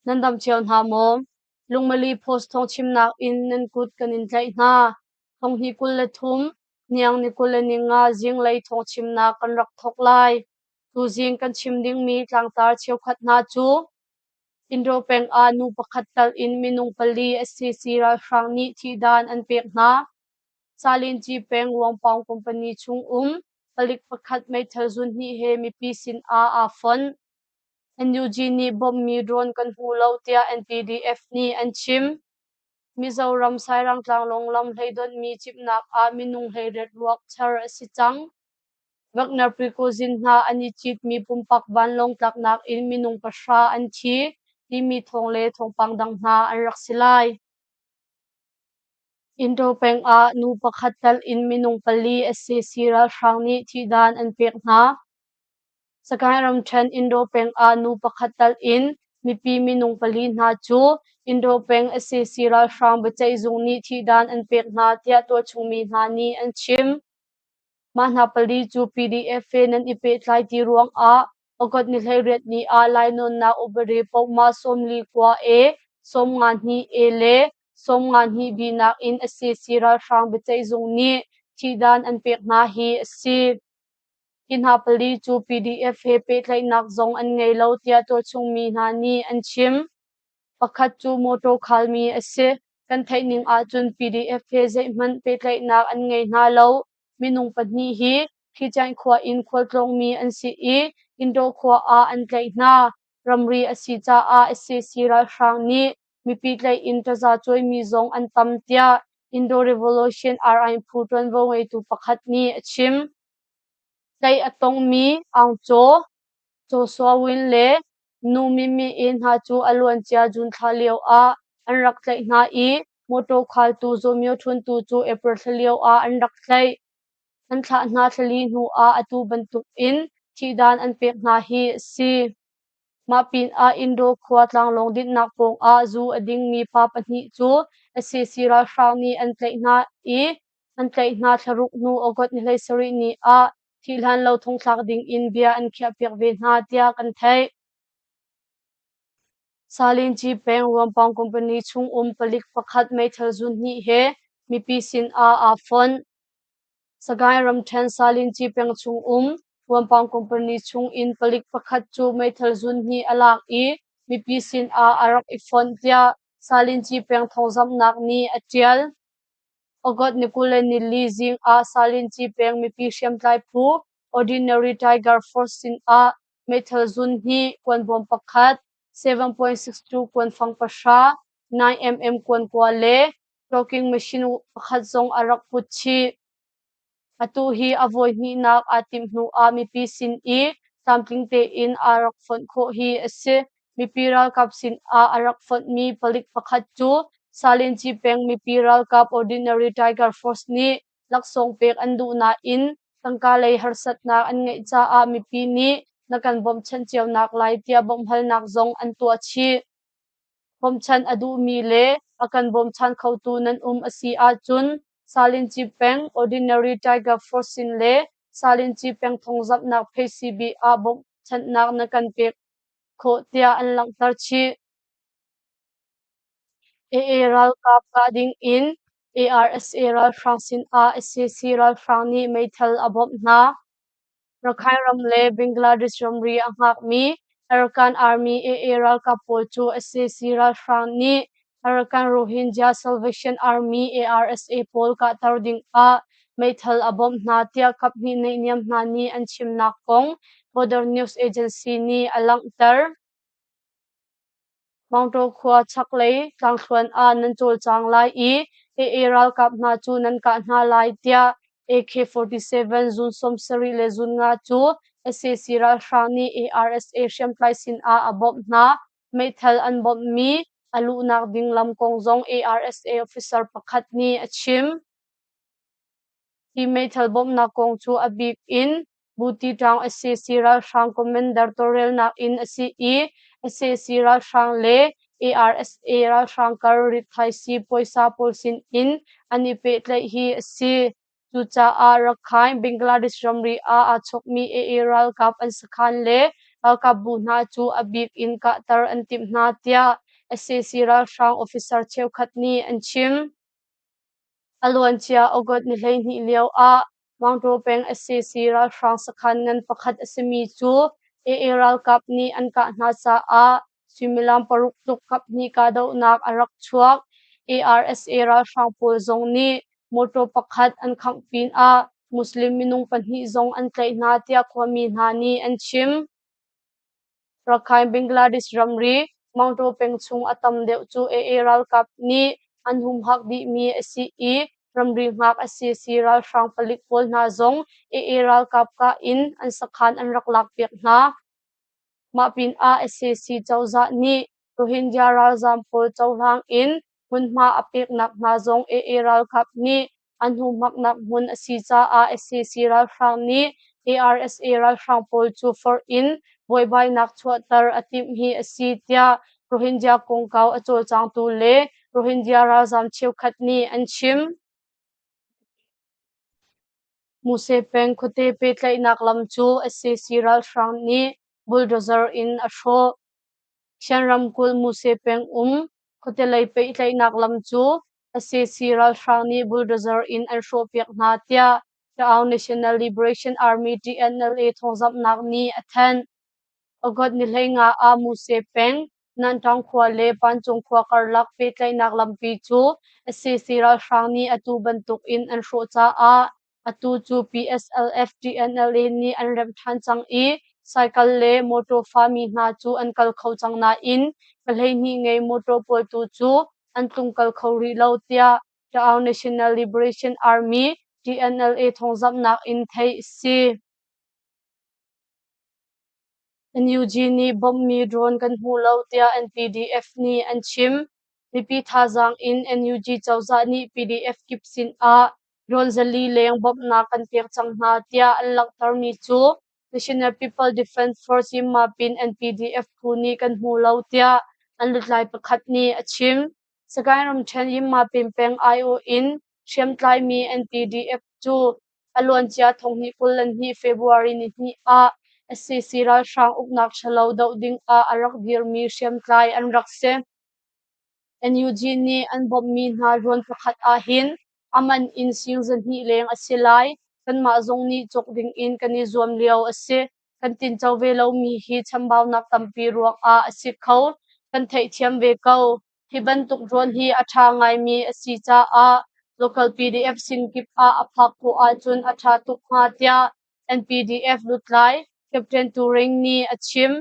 Nan dam cio hna maw? Lungmali Post thawngchimnak in nan kut kan in tlaih hna. Thonghnih 23, niang ni 25 zinglei thawngchimnak kan rak thawk lai. Tuzing kan chim dingmi tlangtar cheukhat hna cu Indo peng ah nu pakhat tal in minung pali SCC ralhrang nih thihdan an pek hna. Salinci peng Ruangpang company chung um palik pakhat meithal zun hnih he mipi sin ah aa fonh. NUG nih bawmhmi drone kan hmu lo tiah NPDF nih an chim. Mizoram Sairang tlanglawng lam hleidonhmi cimhnak ah minung 18 ruak char a si cang. Wagner Prigozhin hna an i citmi pumpak vanlawng tlaknak in minung 9 an thi timi thawng le thawngpang dang hna an rak si lai. Indo peng ah nu pakhat tal in minung pali sac ralhrang nih thihdan an pek hna. Sagaing ramṭhen Indo peng ah nu pakhat tal in mipi minung pali hna cu Indo peng sac ralhrang biaceihzung nih thihdan an pek hna tiah tualchung mi hna nih an chim. Mah hna pali cu PDF he nan i pehtlai ti ruangah August ni 18 ni ah lainawnnak upadi pohmah 49 A, 52 A le 52 B nakin sac ralhrang biaceihzung nih thihdan an pek hna hi a si. Hi hna pali cu PDF he pehtlaihnak zong an ngei lo tiah tualchung mi hna nih an chim. Pakhat cu mawṭaw khalmi a si. Kan theih ning ahcun PDF he zeihmanh pehtlaihnak an ngei hna lo. Minung pahnih hi Hricain khua in khualtlawngmi an si i Indaw khua ah an tlaih hna. Ramri a si caah sac ralhrang nih mipi tlaih in taza cuaimi zong an tam tiah Indo Revolution RI phu ṭuanvo ngeitu pakhat nih a chim. Tlaih a tongmi Aung Caw, Caw Sua Win le Nu Mimi E hna cu a luancia June thla lio ah an rak tlaih hna i mawṭaw khaltu Zaw Myo Htun tu cu April thla lio ah an rak tlaih. An thlah hna thlali hnu ah atu bantuk in thihdan an pek hna hi a si. Mah pinah Indo khua tlanglawng dinhnak pawngah zu a dingmi pa pahnih cu sac ralhrang nih an tlaih hna i an tlaih hna thlaruk hnu August ni 17 ni ah thih hlan lo thongthlak ding in bia an khiahpiak ve hna tiah kan theih. Salinci peng Ruampang company chung um palik pakhat meithal zun hnih he mipi sin ah aa fonh. Sagaing ramṭhen Salinci peng chung um Ruampang company chung in palik pakhat cu meithal zun hnih a lak i mipi sin ah a rak i fonh tiah Salinci peng thawngzamhnak nih a ṭial. August ni 24 zing ah Salinci peng mipi hriamtlai phu Ordinary Tiger Force sin ah meithal zun hnih, kuanbawm pakhat, 7.62 kuanfang pahra, 9mm kuankua le talking machine pakhat zong a rak put chih. Atu hi a voi hnihnak aa timh hnu ah mipi sin i tlamtling tein aa rak fonh khawh hi a si. Mipi ralkap sin ah a rak fonhmi palik pakhat cu Salinci peng mipi ralkap Ordinary Tiger Force nih laksawng pek an duh nain tangka lei harsatnak an ngeih caah mipi nih na kan bawmhchanh cio nak lai tiah bawmhhalnak zong an tuah chih. Bawmhchanh a duhmi le a kan bawmchan khotu nan um a si ahcun Salinci peng Ordinary Tiger Force sin le Salinci peng thawngzamhnak PCB ah bawmhchanhnak na kan pek khawh tiah an langhter chih. AA ralkap kah ding in ARSA ralhrang sinah sac ralhrang nih meithal a bawmh hna. Rakhine ram le Bangladesh ramri a hngakmi Arakan Army AA ralkap pawl cu sac ralhrang nih Arakan Rohingya Salvation Army ARSA pawl kahter dingah meithal a bawmh hna tiah kaphnih naihniam hna nih an chimnak kong Border News Agency nih a langhter. Maungtaw khua chaklei tlangthluan ah nan cawlcang lai i AA ralkap hna cu nan kah hna lai tiah AK-47 zun 70 le zun nga cu sac ralhrang nih ARSA hriamtlai sinah a bawmh hna. Meithal an bawmhmi a luhnak ding lam kong zong ARSA officer pakhat nih a chim. Hi meithal bawmhnak kong cu a bik in Butitaung sac ralhrang commander tawlrelnak in a si i sac ralhrang le ARSA ralhrang kar rithaisii puaisa pawl sin in an i pehtlaih hi a si. Cucaah Rakhine Bangladesh ramri ah aa chawkmi AA ralkap an sakhan le ralkapbu hna cu a bik in kahter an timh hna, tiah sac ralhrang officer cheukhat nih an chim. A luancia August ni 12 lio ah Maungtaw peng sac ralhrang sakhan ngan pakhat a simi cu AA ralkap nih an kah hna caah suimilam 6 tluk kaphnih kahdohnak a rak chuak. ARSA ralhrang pawl zong nih mawtaw pakhat an khangh pinah Muslim minung pahnih zong an tlaih hna tiah khuami hna nih an chim. Rakhine Bangladesh ramri Maungtaw peng chung a tam deuh cu AA ralkap nih an humhak dihmi a si i ramri hngak a sac ralhrang palik pawl hna zong AA ralkap kah in an sakhan an rak lakpiak hna. Mah pinah sac cozah nih Rohingya ralzaam pawl cohlang in hmunhma a peknak hna zong AA ralkap nih an humhaknak hmun a si caah sac ralhrang nih ARSA ralhrang pawl cu forh in buaibainak chuahter a timh hi a si tiah Rohingya kongkau a cawlcangtu le Rohingya ralzaam cheukhat nih an chim. Muse peng khuate pehtlaihnak lam cu sac ralhrang nih bulldozer in a hrawh. Shan ramkulh Muse peng um khuatelei pehtlaihnak lam cu sac ralhrang nih bulldozer in an hrawhpiak hna tiah Ta'aung National Liberation Army TNLA thawngzamhnak nih a thanh. August ni 15 ah Muse peng Nanṭaung khua le Pancung khua karlak pehtlaihnak lampi cu sac ralhrang nih atu bantuk in an hrawh caah atu cu PSLF TNLA nih an remh ṭhan cang i cycle le mawṭaw fami hna cu an kal kho cang nain pahleihnih ngei mawṭaw pawl tu cu an tlungkal kho rih lo tiah Ta'aung National Liberation Army TNLA thawngzamhnak in theih a si. NUG nih bawmhmi drone kan hmu lo tiah NPDF nih an chim. Mipi thazaang in NUG cozah nih PDF kip sin ah drone 400 leng bawmhnak kan pek cang hna tiah an langhtermi cu National People Defense Force Yinmapin NPDF phu nih kan hmu lo tiah an lutlai pakhat nih a chim. Sagaing ramṭhen Yinmapin peng aiawh in hriamtlaimi NPDF cu a luancia 2022 February nihnih ah sac ralhrang uknak ṭhalo doh ding ah a rak dirmi hriamtlai an rak si. NUG nih an bawmhmi hna rawn pakhat ahhin a man in sing 200 leng a si lai. Kanmah zong nih cawk ding in kan i zuam lio a si. Kan tinco ve lomi hi chambaunak tampi ruangah a si kho. Kan theihthiam ve ko. Hi bantuk rawn hi a ṭha ngaimi a si caah local PDF sin kip ah a phak khawh ahcun a ṭha tuk hnga tiah NPDF lutlai Captain Turing nih a chim.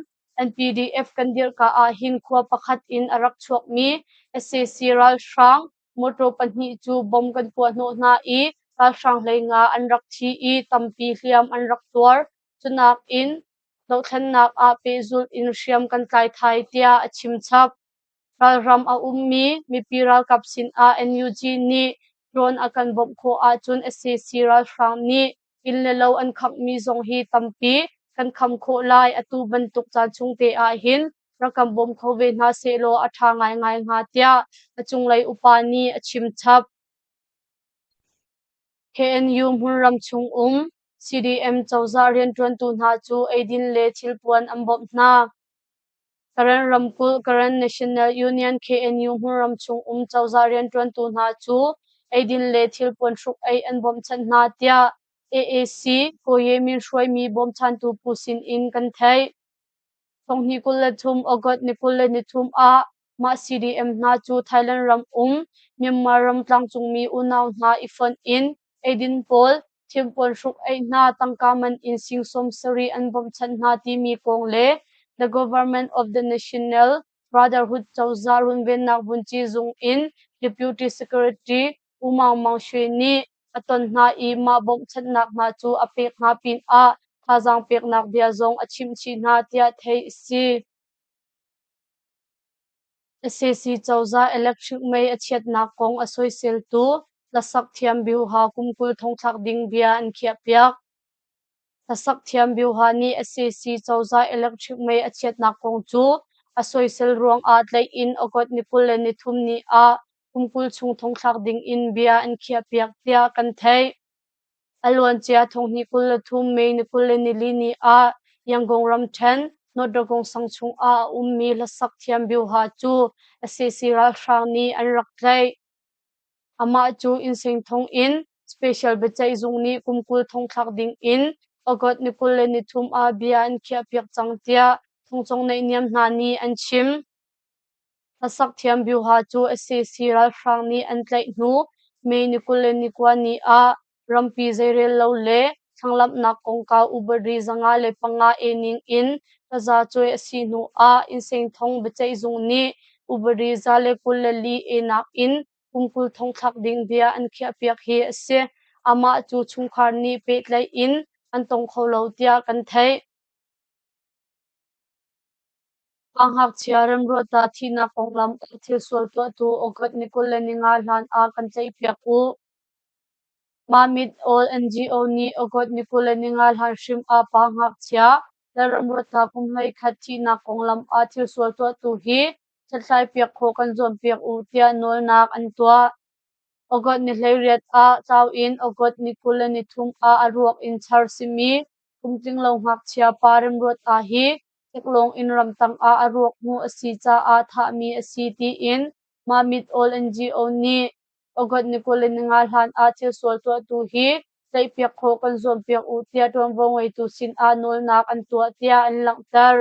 NPDF kan dirhka ahhin khua pakhat in a rak chuakmi sac ralhrang mawṭaw pahnih cu bom kan puahhnawh hna i ralhrang 15 an rak thi i tampi hliam an rak tuar. Cunak in dohthlennak ah pehzulh in hriam kan tlai thai tiah a chim chap. Ralram a ummi mipi ralkap sinah NUG nih drone a kan bawmh khawh ahcun sac ralhrang nih inn le lo an khanghmi zong hi tampi kan kham khawh lai. Atu bantuk caan chung te ahhin rak kan bawm kho ve hna sehlaw a ṭha ngaingai hnga tiah a cunglei upa nih a chim chap. KNU hmunram chung um CDM cozah rianṭuantu hna cu eidin le thilpuan an bawmh hna. Karen ramkulh Karen National Union KNU hmunram chung um cozah rianṭuantu hna cu eidin le thilpuan hruk-aih an bawmhchanh hna tiah AAC Kaw Ye Min hruaimi bawmchantu phu sin in kan theih. 2023 August ni 23 ah mah CDM hna cu Thailand ram um Myanmar ram tlangcungmi unau hna i fonh in eidin pawl, thilpuan hruk-aih hna tangka man in sing 70 an bawmhchanh hna timi kong le The Government of the National Brotherhood cozah runvennak vunci zung in Deputy Secretary U Maung Maung Shwe nih a ton hna i mah bawmhchanhnak hna cu a pek hna pinah thazaang peknak bia zong a chimh chih hna tiah theih a si. Sac cozah electric mei a chiatnak kong a soiseltu hlasak thiam Biuha kum 20 thongthlak ding bia an khiahpiak. Hlasak thiam Biuha nih sac cozah electric mei a chiatnak kong cu a soisel ruangah tlaih in August ni 23 ni ah kum 20 chung thongthlak ding in bia an khiahpiak tiah kan theih. A luancia 2023 May ni 24 ni ah Yangon ramṭhen North Dagon sang chungah a ummi hlasak thiam Byuha cu sac ralhrang nih an rak tlaih. Amah cu Insein thonginn Special biaceihzung nih kum 20 thongthlak ding in August ni 23 ah bia an khiahpiak cang tiah thongcong naihniam hna nih an chim. Hlasak thiam Byuha cu sac ralhrang nih an tlaih hnu May ni 29 ni ah rampi zeirel lo le thlanglamhnak kongkau upadi 505 A ning in tazacuai a si hnu ah Insein thong biaceihzung nih upadi 124 A nakin kum 20 thongthlak ding bia an khiahpiak hi a si. Amah cu chungkhar nih pehtlaih in an tong kho lo tiah kan theih. Pa ngakchia Remruata thihnak konglam ah thil sual tuahtu August ni 25 hlan ah kan tlaihpiak u. Mamit All NGO nih August ni 25 hlan hrim ah pa ngakchia Lalramruata kum 11 thihnak konglam ah thil sual tuahtu hi hlathlaipiak khawh kan zuampiak u tiah nawlnak an tuah. August ni 18 ah tlau in August ni 23 ah a ruak in char simi kum tlinglo ngakchia pa Remruata hi Taklawng in ramtang ah a ruak hmuh a si caah thahmi a si tiin Mamit All NGO nih August ni 25 hlan ah thil sual tuahtu hi tlaihpiak khawh kan zuampiak u tiah ṭuanvo ngeitu sin ah nawlnak an tuah tiah an langhter.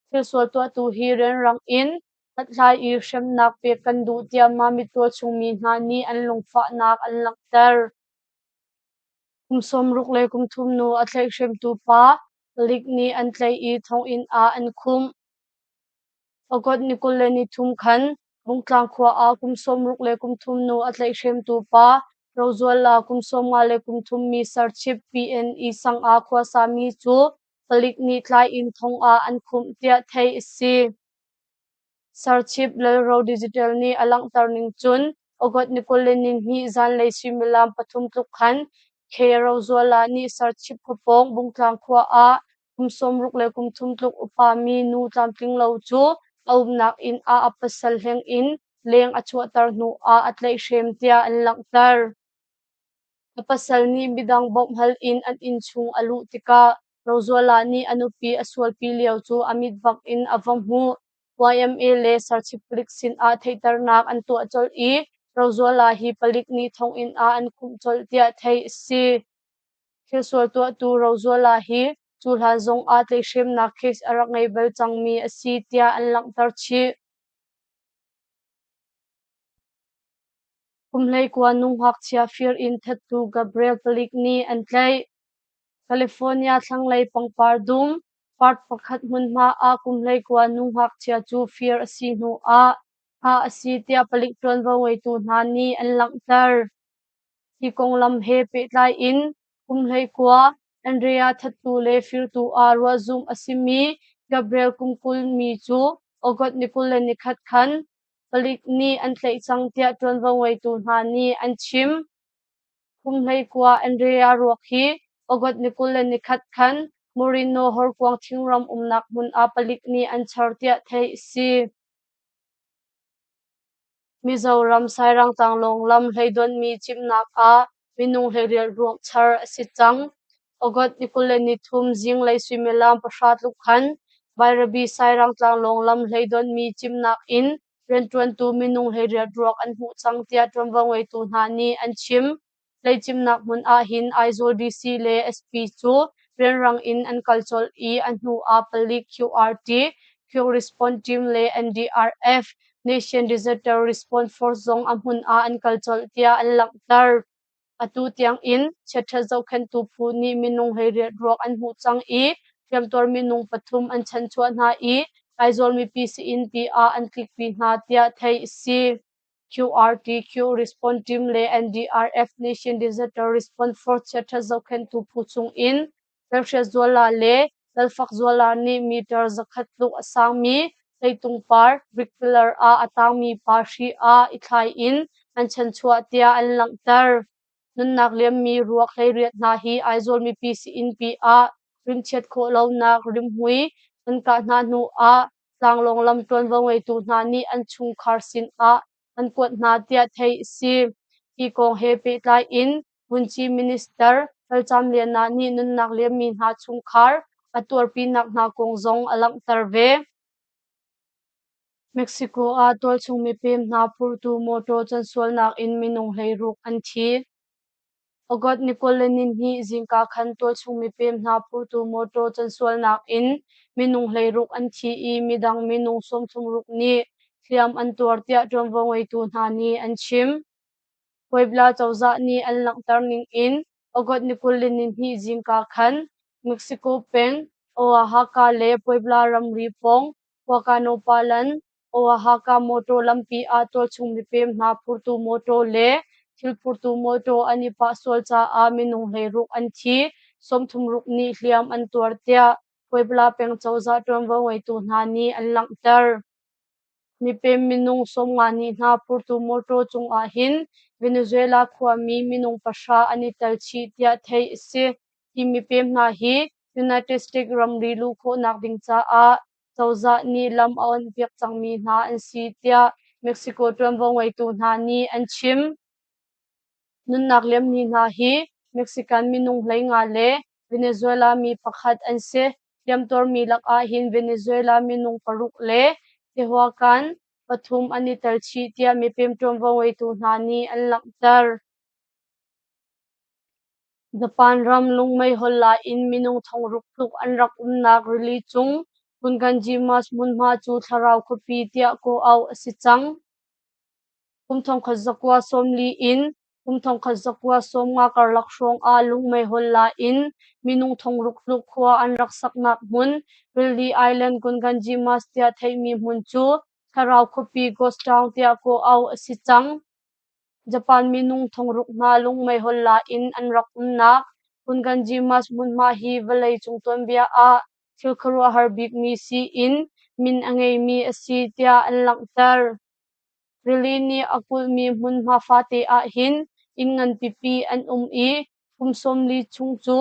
Thil sual tuahtu hi rianrang in hlathlai i hremnak pek kan duh tiah Mamit tualchung mi hna nih an lungfahnak an langhter. Kum 60 le kum thum nu a tlaihhremtu pa Palik nih an tlaih i thonginn ah an khumh. August ni 23 khan Bungtlang khua ah kum 60 le kum thum nu a tlaihhremtu pa Rozuala kum 50 le kum thum mi Serchhip PNE sang ah khuasami cu palik nih tlai in thong ah an khumh tiah theih a si. Serchhip Lalro Digital nih a langhter ning cun August ni 22 zanlei suimilam 3 tluk khan K. Rozuala nih Serchhip khuapawng Bungtlang khua ah kum 60 le kum thum tluk upa mi nu tlamtling lo cu a umnak inn ah a pasal hleng in leng a chuahter hnu ah a tlaihhrem tiah an langhter. A pasal nih midang bawmh hal in an innchung a luh tikah Rozuala nih a nupi a sualpi lio cu a mit bak in a va hmuh. YMA le Serchhip palik sinah theihternak an tuah colh i Rozuala hi palik nih thonginn ah an khumh colh tiah theih a si. Thil sual tuahtu Rozuala hi cu hlan zong ah tlaihhremnak case a rak ngei bal cangmi a si tiah an langhter chih. Kum 19 nu ngakchia fir in thattu Gabriel palik nih an tlaih. California thlanglei pangpar dum part pakhat hmunhma ah kum 19 nu ngakchia cu fir a si hnu ah thah a si tiah palik ṭuanvo ngeitu hna nih an langhter. Hi konglam he pehtlai in kum 19 Andrea thattu le firtu ah ruahzumh a simi Gabriel kum 20 mi cu August ni 21 khan palik nih an tlaih cang tiah ṭuanvo ngeitu hna nih an chim. Kum 19 Andrea ruak hi August ni 21 khan Moreno horkuang thingram umnak hmun ah palik nih an char tiah theih a si. Mizoram Sairang tlanglawng lam hleidonhmi cimnak ah minung 18 ruak char a si cang. August ni 23 zinglei suimilam 10 tluk khan Bairabi Sairang tlanglawng lam hleidonhmi cimnak in rianṭuantu minung 18 ruak an hmuh cang tiah ṭuanvo ngeitu hna nih an chim. Leicimnak hmun ahhin Aizawl DC le SP cu rianrang in an kal colh i a hnu ah palik QRT, Quick Response Team le NDRF, Nation Disaster Response Force zong a hmun ah an kal colh tiah an langhter. Atu tiang in chiatṭhat zohkhenhtu phu nih minung 18 ruak an hmuh cang i hliamtuar minung pathum an chanhchuah hna i Aizawl mipi sii-innpi ah an tlikpi hna tiah theih a si. QRTQ Response Team le NDRF Nation Disaster Response Force chiatṭhat zohkhenhtu phu chung in Lalhriatzuala le Lalfakzuala nih meter 100 tluk a sangmi hleitung par brick pillar ah a tangmi pa hri ah i thlai in an chanchuah tiah an langhter. Nunnak liammi ruak 18 hna hi Aizawl mipi sii-innpi ah rimchiat khawh lonak rimhmui an kah hna hnu ah tlanglawng lam ṭuanvo ngeitu hna nih an chungkhar sin ah an kuat hna tiah theih a si. Hi kong he pehtlai in Vunci Minister Lalcamliana nih nunnak liammi hna chungkhar a tuarpinak hna kong zong a langhter ve. Mexico ah tualchung mipem hna phurtu mawṭaw cansualnak in minung 16 an thi. August ni 22 zingka khan tualchung mipem hna phurtu mawṭaw cansualnak in minung 16 an thi i midang minung 36 nih hliam an tuar tiah ṭuanvo ngeitu hna nih an chim. Puebla cozah nih an langhter ning in August ni 22 zingka khan Mexico peng Oaxaca le Puebla ramri pawng Huacanopalan Oaxaca mawṭaw lampi ah tualchung mipem hna phurtu mawṭaw le thil phurtu mawṭaw an i pah sual caah minung 16 an thi, 36 nih hliam an tuar tiah Puebla peng cozah ṭuanvo ngeitu hna nih an langhter. Mipem minung 50 nih hna phurtu mawṭaw cungah hin Venezuela khuami minung 10 an i tel chih tiah theih a si. Hi mipem hna hi United States ramri luh khawhnak ding caah cozah nih lam a onhpiak cangmi hna an si tiah Mexico ṭuanvo ngeitu hna nih an chim. Nunnak liammi hna hi Mexican minung 15 le Venezuela mi pakhat an si. Hliamtuarmi lakah hin Venezuela minung paruk le Tehuacan pathum an i tel chih tiah mipem ṭuanvo ngeitu hna nih an langhter. Japan ram lungmeihol lai in minung 6,000 tluk an rak umnak rili cung Gunganjimas hmunhma cu Thlarau khuapi tiah kawh-auh a si cang. Kum 1940 in kum 1950 karlak hrawng ah lungmeihol la in minung 6,000 tluk khua an rak saknak hmun Rili Island Gunganjimas tiah theihmi hmun cu Thlarau khuapi Ghost Town tiah kawh-auh a si cang. Japan minung 6,000 hna lungmeihol la in an rak umnak Gunganjimas hmunhma hi vawleicung tuanbia ah thil khuaruahhar bikmi siin min a ngeimi a si tiah an langhter. Rili nih a kulhmi hmunhma fate ahhin inn nganpipi an um i kum 40 chung cu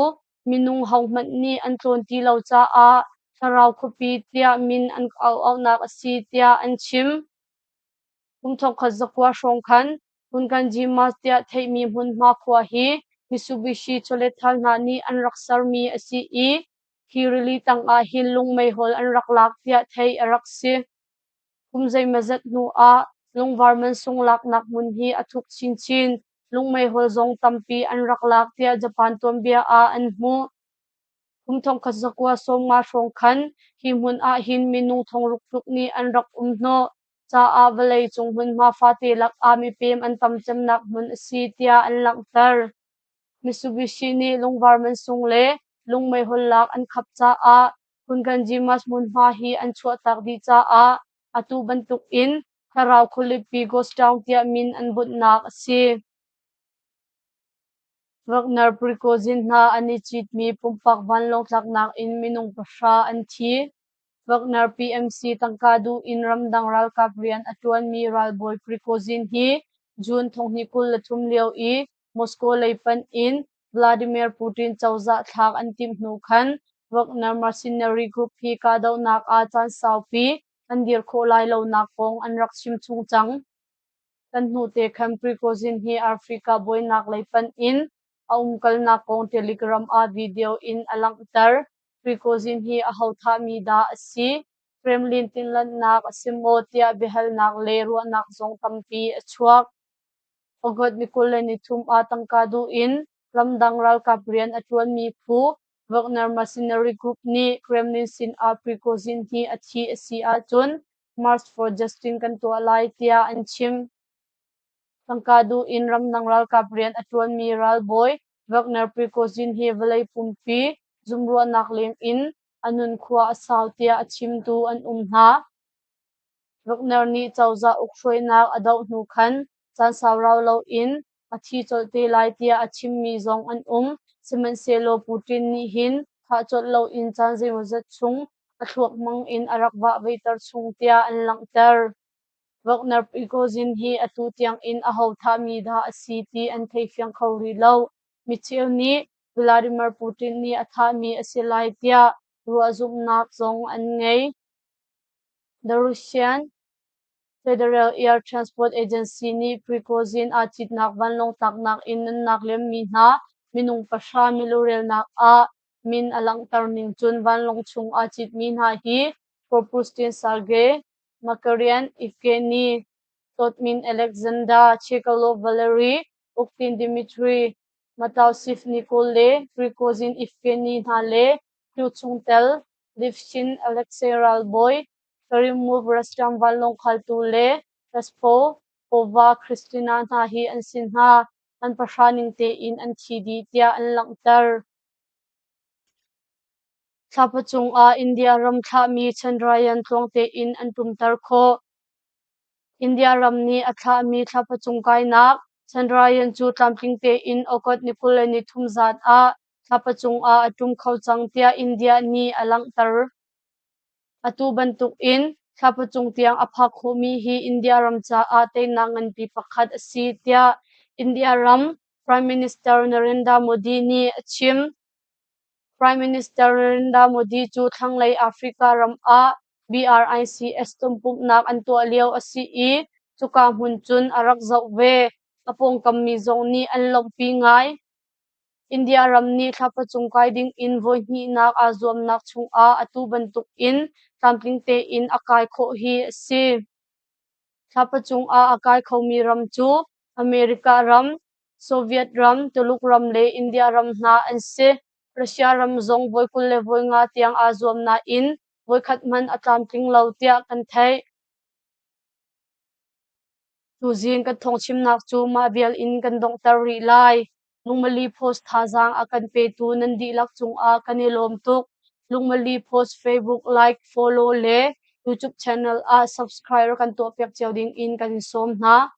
minung hohmanh nih an tlawn ti lo caah Thlarau khuapi tiah min an auhnak a si tiah an chim. Kum 1900 hrawng khan Gunganjimas tiah theihmi hmunhma khua hi Mitsubishi chawletthal hna nih an rak sermi a si i hi rili tangah hin lungmeihol an rak lak tiah theih a rak si. Kum zeimawzat hnu ah lungvar mansung laknak hmun hi a thuk chinchin. Lungmeihol zong tampi an rak lak tiah Japan tuanbia ah an hmuh. Kum 1950 hrawng khan hi hmun ah hin minung 6,000 tluk nih an rak um hnawh caah vawleicung hmunhma fate lakah mipem an tam cemnak hmun a si tiah an langhter. Mitsubishi nih lungvar mansung le lungmeihol lak an khap caah Gunganjimas hmunhma hi an chuahtak dih caah atu bantuk in Thlarau Khualipi Ghost Town tiah min an bunhnak a si. Wagner Prigozhin hna an i citmi pumpak vanlawng tlaknak in minung 10 an thi. Wagner PMC tangka duh in ramdang ralkap rian a ṭuanmi ralbawi Prigozhin hi June 2023 lio i Moscow lei panh in Vladimir Putin cozah thlak an timh hnu khan Wagner mercenary group hi kahdohnak ah caan saupi an dir khawh lai lonak kong an rak chim chung cang. Kan hnu te khan Prigozhin hi Africa buainak lei panh in a umkalnak kong Telegram ah video in a langhter. Prigozhin hi aho thahmi dah a si? Kremlin tinlannak a si maw tiah biahalnak le ruahnak zong tampi a chuak. August ni 23 ah tangka duh in ramdang ralkap rian a ṭuanmi phu Wagner Mercenary Group nih Kremlin sinah Prigozhin hi a thi a si ahcun March for Justice kan tuah lai tiah an chim. Tangka duh in ramdang ralkap rian a ṭuanmi ralbawi Wagner Prigozhin hi vawlei pumpi zumruahnak leng in a nunkhua a sau tiah a chimtu an um hna. Wagner nih cozah ukhruainak a doh hnu khan caan sau rau loin a thi colh te lai tiah a chimmi zong an um. Sihmanhsehlaw Putin nih hin thah colh loin caan zeimawzat chung a thluak hmang in a rak vahveiter chung tiah an langhter. Wagner Prigozhin hi atu tiangin aho thahmi dah a si ti an thei fiang kho rih lo. Micheu nih Vladimir Putin nih a thahmi a si lai tiah ruahzumhnak zong an ngei. The Russian Federal Air Transport Agency nih Prigozhin aa citnak vanlawng tlaknak in nunnak liammi hna minung 10 milurelnak ah min a langhter ning cun vanlawng chung aa citmi hna hi Propustin Sergei, Makarian Evgeny, Totmin Alexander, Chekalov Valery, Uktin Dmitry, Matausif Nikol le Prigozhin Evgeny hna le crew chungtel Livshin Alexei ralbawi, Karimov Rustam vanlawng khaltu le Raspopova Kristina hna hi an si hna. An pahra ning tein an thi dih tiah an langhter. Thlapa cungah India ram thlahmi Chandrayaan tluang tein an ṭumter khawh. India ram nih a thlahmi thlapa cung kainak Chandrayaan cu tlamtling tein August ni 23 zan ah thlapa cungah a ṭum kho cang tiah India nih a langhter. Atu bantukin thlapa cung tiang a phak khawhmi hi India ram caah teinak nganpi pakhat a si tiah India ram Prime Minister Narendra Modi nih a chim. Prime Minister Narendra Modi cu thlanglei Africa ram ah BRICS tonpumhnak an tuah lio a si i cuka hmun cun a rak zoh ve. A pawngkam mi zong nih an lawmhpi ngai. India ram nih thlapa cung kai dingin voihnihnak aa zuamnak chungah atu bantukin tlamtling tein a kai khawh hi a si. Thlapa cungah a kai khomi ram cu America ram, Soviet ram, Tuluk ram le India ram hna an si. Russia ram zong voi 25 tiang aa zuam nain voikhat hmanh a tlamtling lo tiah kan theih. Tuzing kan thawngchimnak cu mah vial in kan donghter rih lai. Lungmali Post thazaang a kan petu nan dihlak cungah kan i lawm tuk. Lungmali Post Facebook like, follow le YouTube channel ah subscribe kan tuahpiak cio ding in kan in sawm hna.